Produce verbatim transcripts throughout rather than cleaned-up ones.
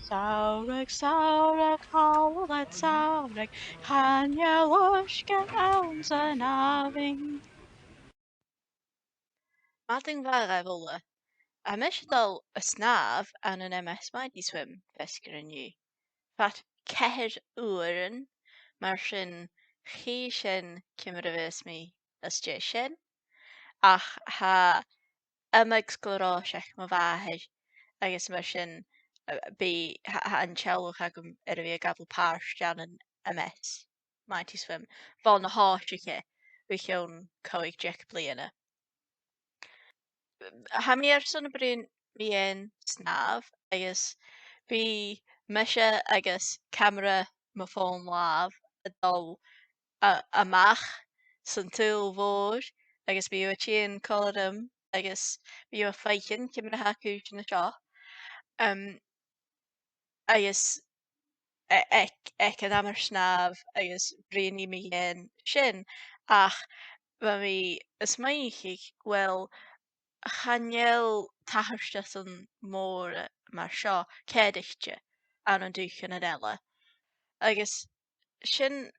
Samhradh, samhradh, thalla samhradh, chan eil uisge anns an abhainn. Madainn mhath dhuibh uile. Tha mise a' dol a shnàmh ann an M S Mighty Swim feasgar an-diugh. Fad ceithir uairean, mar sin chì sinn ciamar a bhios mi às dèidh sin. Ach tha iomadh sgleroseach mo mhàthar, agus mar sin, eh, bidh, tha, tha an teaghlach agam air a bhith a' gabhail pàirt ann an M S Mighty Swim bhon a thòisich e bho chionn còig deug bliadhna. Tha mi airson a' bruidhinn mu dheidhinn snàmh, agus bidh mise agus camara mo fòn-làimh a' dol a-, a-mach san t-saoghal mhòr, agus bidh thu a' tighinn còmhla rium, agus bidh thu a' faicinn ciamar a tha cùisean an seo. Um, agus a-, aig, aig an àm air snàmh agus bruidhnidh mi mu dheidhinn sin, ach bha mi a' smaoineachadh, uill, chan eil tachartasan mòra mar seo ceadaichte ann an dùthchannan eile. Agus sin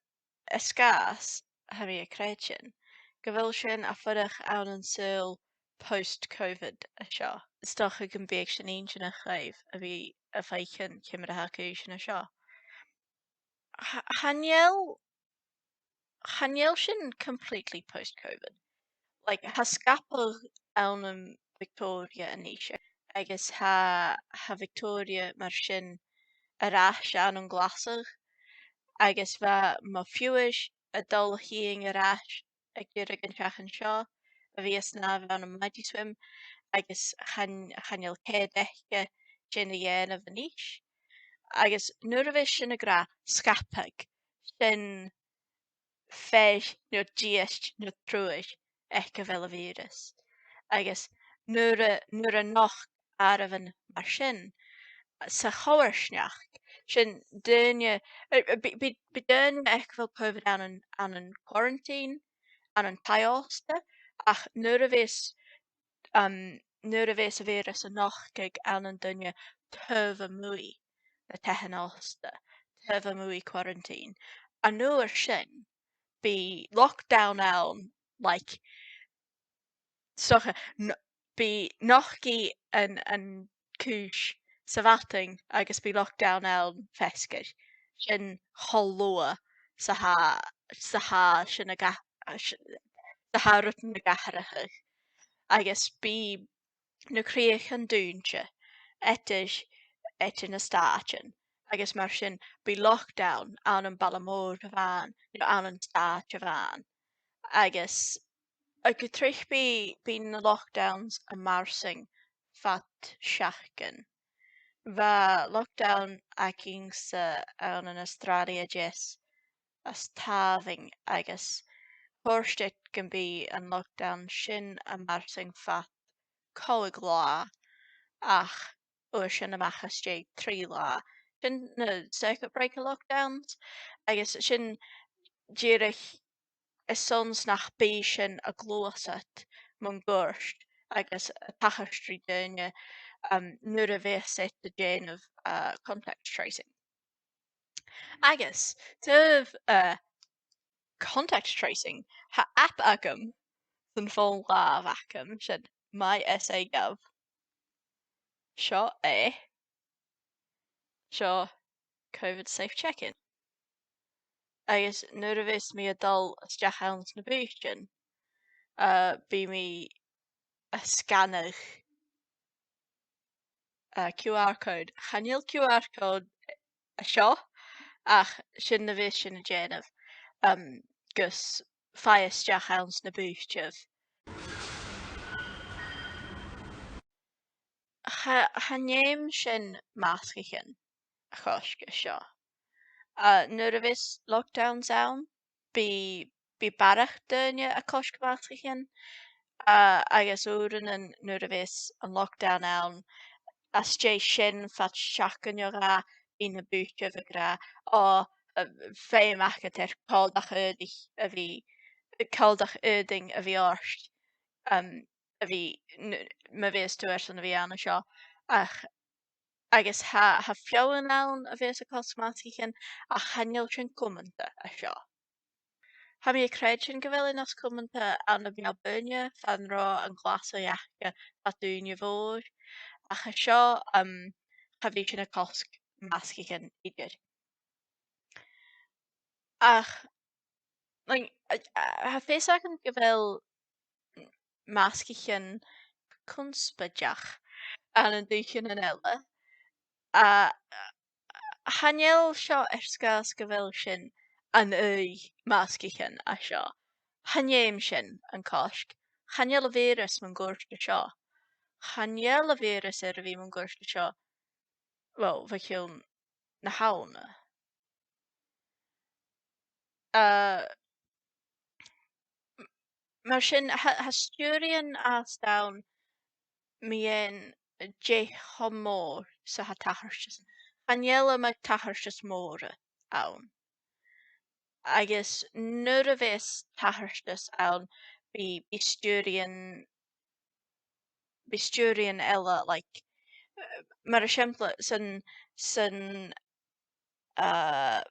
air sgàth 's, tha mi a' creidsinn, gu bheil sinn a' fuireach ann an saoghal post-Covid an seo. Is dòcha gum biodh sin inntinneach dhuibh a bhith a' faicinn ciamar a tha cùisean an seo. Ch-, chan eil, chan eil sinn completely post-Covid. Like, tha sgapadh ann am Victoria a-nis, agus tha, tha Victoria mar sin air ais ann an Glaschu, agus bha mo phiuthar a' dol a thighinn air ais aig deireadh an t-seachdain seo, a bhith a' snàmh ann am Mighty Swim, agus chan, chan eil cead aice sin a dhèanamh a-nis. Agus nuair a bhios sinn ag ràdh sgapadh, sin fear no dithis no triùir aig a bheil a' bhìoras. Agus nuair a, nuair a nochd àireamhan mar sin sa choimhearsnachd, sin daoine, eh, eh, bidh, bidh, bidh daoine aig a bheil Covid ann an, ann an quarantine, ann an taigh-òsta, ach nuair a bhios, um, nuair a bhios a' bhìoras a' nochdadh ann an duine taobh a-muigh na taighean-òsta, taobh a-muigh quarantine, an uair sin, bidh lockdown ann, like, 's dòcha, n-, bidh, nochdaidh an, an cùis sa mhadainn agus bidh lockdown ann feasgar. Sin cho luath 's a tha, 's a tha sin ag a-, 's a tha rudan ag atharrachadh. Agus bidh na crìochan dùinte eadar, eadar na stàitean, agus mar sin bidh lockdown ann am baile mòr a-mhàin, no ann an stàit a-mhàin. Agus, agus gu tric bidh, bidh na lockdowns a' mairsinn fad seachdain. Bha lockdown againn-sa ann an Astràilia a Deas às t-samhain, agus chòrd e gum biodh an lockdown sin a' mairsinn fad còig latha, ach fhuair sinn a-mach às dèidh trì latha. Sin na circuit breaker lockdowns, agus sin dìreach airson 's nach bi sinn a' gluasad mun cuairt agus a' tachairt ri daoine, um, nuair a bhios iad a' dèanamh, uh, contact tracing. Agus, taobh, uh, contact tracing, tha app agam san fòn-làimh agam, sin MySAGov. Seo e. Seo Covid Safe Check-in. Agus nuair a bhios mi a' dol a-steach anns na bùithtean, uh, bidh mi a' sganadh, uh, QR code. Chan eil QR code an seo, ach sin na bhios sinn a' dèanamh, um, gus fàs a-steach anns na bùithtean. Cha, chan fheum sinn masgaichean a chosg an seo. Uh, nuair a bhios lockdowns ann, bidh, bidh barrachd dhaoine a' cosg masgaichean, uh, agus uaireannan nuair a bhios an lockdown ann, às dèidh sin fad seachdain no dhà, bidh na bùithtean ag ràdh, o, uh, feum agad air còmhdach aodaich a bhith, còmhdach aodainn a bhith ort, um, a bhith, n-, ma bhios tu airson a bhith ann an seo, ach Agus tha, tha feadhainn ann a bhios a' cosg masgaichean, ach chan eil sin cumanta an seo. Tha mi a' creidsinn gu bheil e nas cumanta ann am Melbourne, far an robh an glasadh aca fad ùine mhòr, ach an seo, um, cha bhi sinn a' cosg masgaichean idir. Ach, like, a, a, tha fios agam gu bheil masgaichean conspaideach ann an dùthchannan eile. A, chan eil seo air sgàth 's gu bheil sinn an aghaidh masgaichean an seo. Chan fheum sin an cosg. Chan eil a' bhìoras mun cuairt an seo. Chan eil a' bhìoras air a bhith mun cuairt an seo, well, bho chionn na h-Samhna. Uh, m-, mar sin, tha, tha stiùireadh às dèidh mu dheidhinn dè cho mòr 's a tha tachartas. Chan eil iomadh tachartas mòra ann. Agus nuair a bhios tachartas ann, bidh, bidh stiùireadh, bidh stiùireadh eile, like, eh, mar eisimpleir, san, san, eh,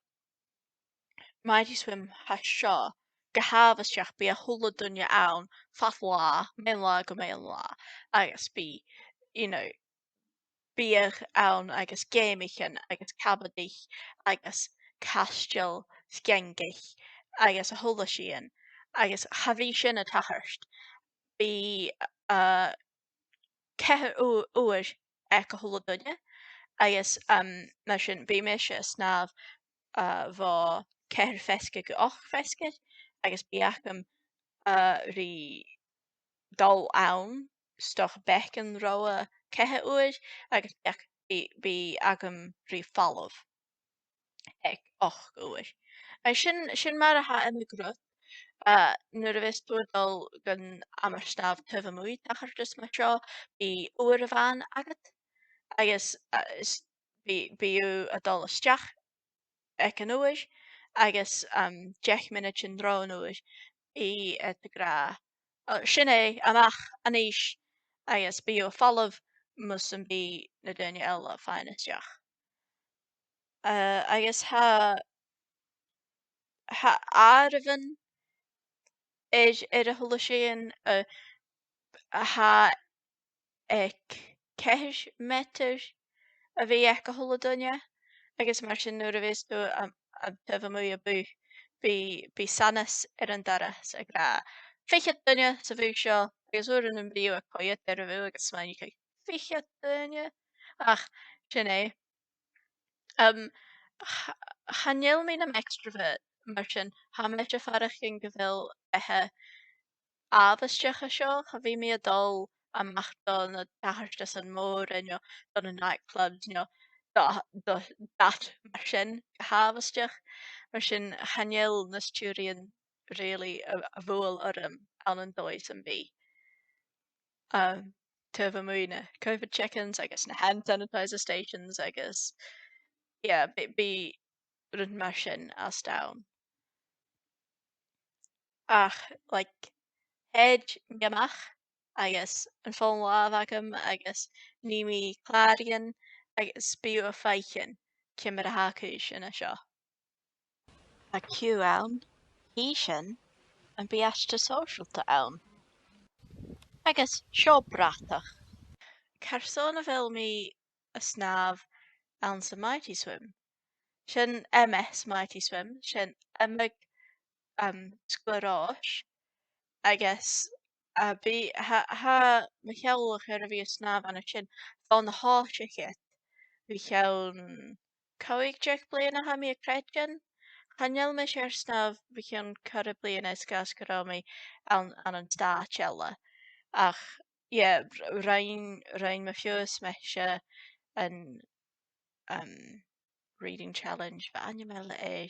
Mighty Swim a tha seo, gu h-àbhaisteach, bidh a h-uile duine ann fad latha, meadhan-latha gu meadhan-latha, agus bidh, you know, biadh ann agus geamaichean agus cabadaich agus caisteal sgeangaich agus a h-uile sìon, agus cha bhi sin a' tachairt. Bidh, uh, ceithir u-, uair aig a h-uile duine, agus, um, mar sin bidh mise a' snàmh, uh, bho ceithir feasgar gu ochd feasgar, agus bidh agam, uh, ri dol ann 's dòcha beagan ro cheithir uair, agus bidh, bidh, bidh agam ri falbh aig ochd uair. Agus sin, sin mar a tha e iomadh rud, uh, nuair a bhios tu a' dol gun amar-snàmh taobh a-muigh tachartas mar seo, bidh uair a-mhàin agad, agus, uh, is, bidh, bidh thu a' dol a-steach aig an uair, agus, um, deich mionaidean ron uair, bidh iad ag ràdh, "Oh, sin e, a-mach a-nis," agus bidh thu a' falbh mus am bi na daoine eile a' faighinn a-steach. Uh, agus tha, tha àireamhan air, air a h-uile sìon, uh, a tha aig ceithir meatair a bhith aig a h-uile duine, agus mar sin nuair a bhios tu a', a' taobh a-muigh a' bhùth, bidh, bidh sanas air an doras ag ràdh, "Fichead duine sa bhùth seo," agus uaireannan bidh thu a' coimhead air a' bhùth agus smaoineachadh, "Fichead duine?" Ach sin e. Um, ch-, chan eil mi nam extrovert, mar sin, tha mise a' faireachdainn gu bheil e àbhaisteach an seo, cha bhi mi a' dol a-mach do na tachartasan mòra, no do na nightclubs, no do, do, dad mar sin, gu h-àbhaisteach. Mar sin, chan eil na stiùireadhan really a, a' bualadh orm ann an dòigh sam bith. Um, taobh a-muigh na Covid check-ins agus na hand sanitizer stations agus, yeah, bidh, bidh rud mar sin às dèidh. Ach, like, thèid mi a-mach agus am fòn-làmh agam agus nì mi clàraidhean agus bidh thu a' faicinn ciamar a tha cùisean an seo. Tha queue ann, chì sinn am bi aiste sòisealta ann. Agus seo bratach. Carson a bheil mi a' snàmh anns a' Mighty Swim? Sin M S Mighty Swim, sin iomadh, um, sglerois, agus, uh, bidh, tha, tha mo theaghlach air a bhith a' snàmh ann an sin bhon a thòisich iad, bho chionn còig-deug bliadhna, tha mi a' creidsinn. Chan eil mise air snàmh bho chionn corra bliadhna, air sgàth 's gun robh mi ann, ann an stàit eile. Ach, yeah, r-, rinn, rinn mo phiuthar 's mise an, um, reading challenge, bha ainm eile air,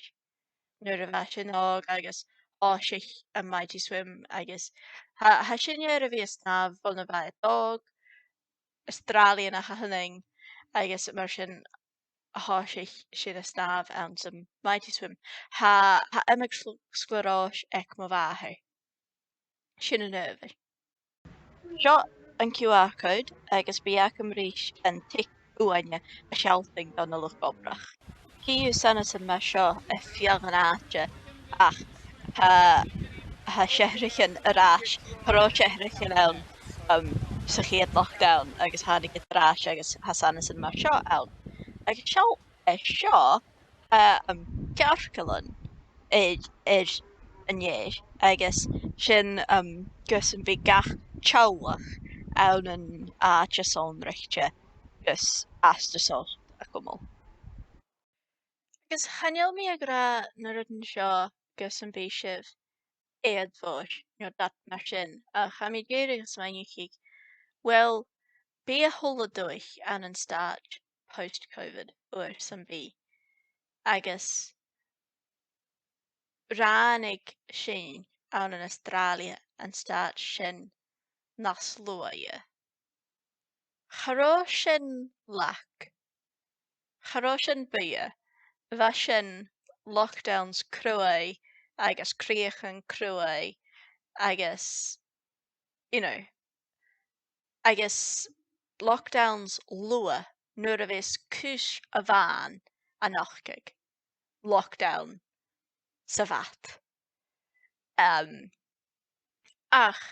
nuair a bha sinn òg agus thòisich am Mighty Swim agus tha, tha sinne air a bhith a' snàmh bhon a bha iad òg, Astràilianach a th' annainn, agus mar sin thòisich sinn a' snàmh anns a' Mighty Swim. Tha, tha iomadh sgl-, sglerois aig mo mhàthair. Sin an adhbhar. Seo an Q R code agus bidh agam ris an tic uaine a shealltainn dhan luchd-obrach. Chì thu sanasan mar seo air feadh an àite, ach tha, tha seathraichean air ais, cha robh seathraichean ann, um, sa chiad lockdown agus thàinig iad air ais agus tha sanasan mar seo ann. Agus seall air seo, uh, um, cearcallan air, air an fheur, agus sin, um, gus am bi gach teaghlach ann an àite sònraichte gus astar sult a chumail. Agus chan eil mi ag ràdh na rudan seo gus am bi sibh aodmhor no dad mar sin, ach tha mi dìreach a' smaoineachadh, well, bidh a h-uile duine ann an stàit post-Covid uair sam bith. Agus ràinig sinn ann an Astràilia an stàit sin nas luaithe. Cha robh sin lag. Cha robh sin buidhe. Bha sin lockdowns cruaidh agus crìochan cruaidh agus, you know, agus lockdowns luath nuair a bhios cùis a-mhàin a' nochdadh. Lockdown sa bhad. Um, ach,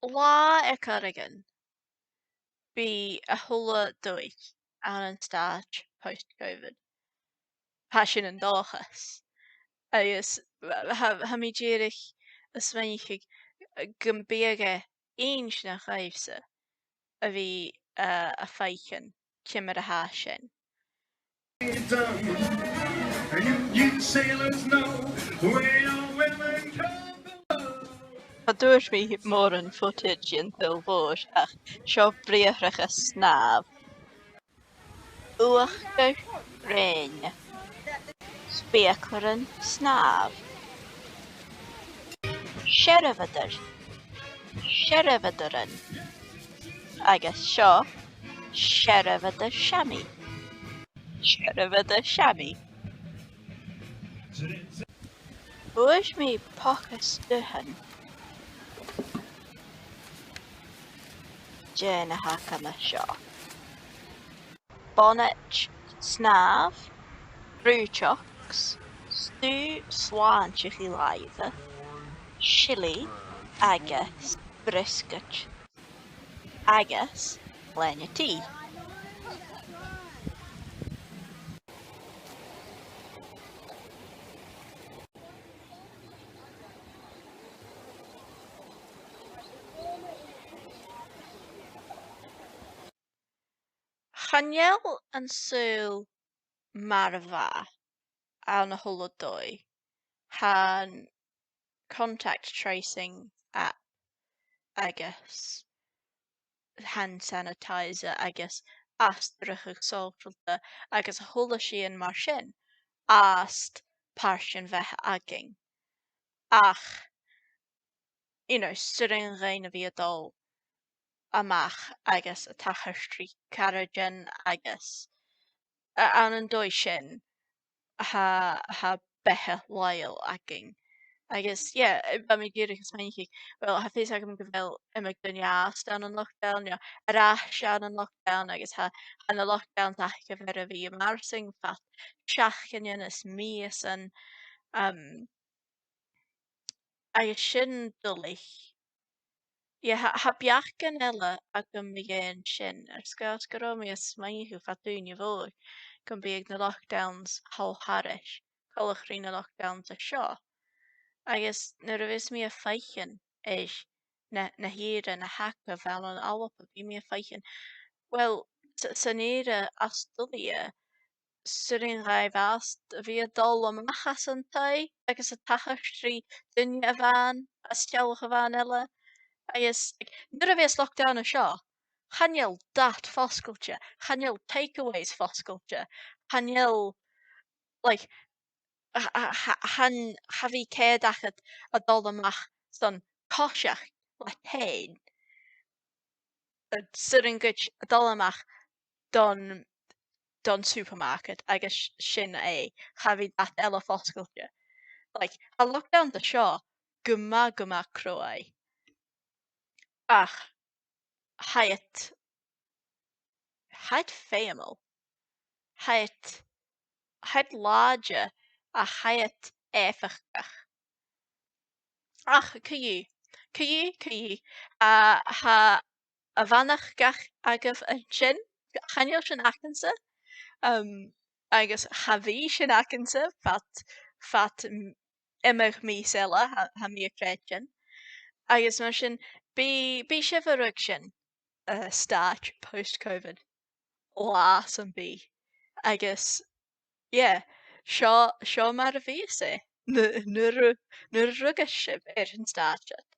latha air choreigin, bidh a h-uile duine ann an stàit post-Covid. Tha sin an dòchas. Agus tha, tha mi dìreach a' smaoineachadh gum biodh e inntinneach dhuibhse a bhith, uh, a' faicinn ciamar a tha sin. You, you sailors know where your women come from. Cha d' fhuair mi mòran footage den t-saoghal mhòr, ach seo briathrachas snàmh. Uachdar rèine. Speuclairean snàmh. Seirbheadair. Seirbheadairean. Agus seo seirbheadar seamaidh. Seirbheadar seamaidh. Fhuair mi poca stuthan. Dè na th' agam an seo? Bonaid snàmh, brùideachd, stuth slàinteachaidh làimhe, silidh agus briosgaid agus loidhne tì. Chan eil an saoghal mar a bha ann a h-uile dòigh. Tha an contact tracing app agus hand sanitizer agus astarachadh sòisealta agus a h-uile sìon mar sin fhathast pàirt den bheatha againn. Ach, you know, 's urrainn dhuinn a bhith a' dol a-mach agus a' tachairt ri caraidean agus, a, ann an dòigh sin, tha, tha beatha làitheil againn. Agus, yeah, bha mi dìreach a' smaoineachadh, well, tha fios agam gu bheil iomadh duine fhathast ann an lockdown, no air ais ann an lockdown, agus tha, tha na lockdowns aca air a bhith a' mairsinn fad seachdainean is mìosan, um, agus sin duilich. Yeah, tha, tha beachdan eile agam mu dheidhinn sin, air sgàth 's gun robh mi a' smaoineachadh fad ùine mhòr gum biodh na lockdowns thall thairis, coltach ri na lockdowns an seo. Agus nuair a bhios mi a' faicinn air na, na h-ìrean a th' agaibh ann an Alba, bidh mi a' faicinn, well, s-, san ìre Astràilia, 's urrainn dhaibh fhathast a bhith a' dol a-mach às an taigh agus a' tachairt ri duine a-mhàin às teaghlach a-mhàin eile. Agus, like, nuair a bhios lockdown an seo, chan eil dad fosgailte, chan eil takeaways fosgailte, chan eil, like, a, a, a, chan, cha bhi cead agad a dhol a-mach son coiseachd leat fhèin. 'S urrainn dhut a dhol a-mach don, don supermarket agus sin e, cha bhi dad eile fosgailte. Like, tha lockdown an seo gu math, gu math cruaidh. Ach, tha iad, tha iad feumail. Tha iad, tha iad làidir ach tha iad èifeachdach. Ach co-dhiù, co-dhiù, co-dhiù, a tha a' bhanachd agaibh an sin, chan eil sin agamsa, um, agus cha bhi sin agamsa fad, fad m-, iomadh mìos eile, tha, tha mi a' creidsinn. Agus mar sin, bidh, bidh sibh a' ruigsinn, uh, stàit post-Covid latha sam bith. Agus, yeah, seo, seo mar a bhios e. Nuair, nuair, nuair a rugas sibh air an stàit ud.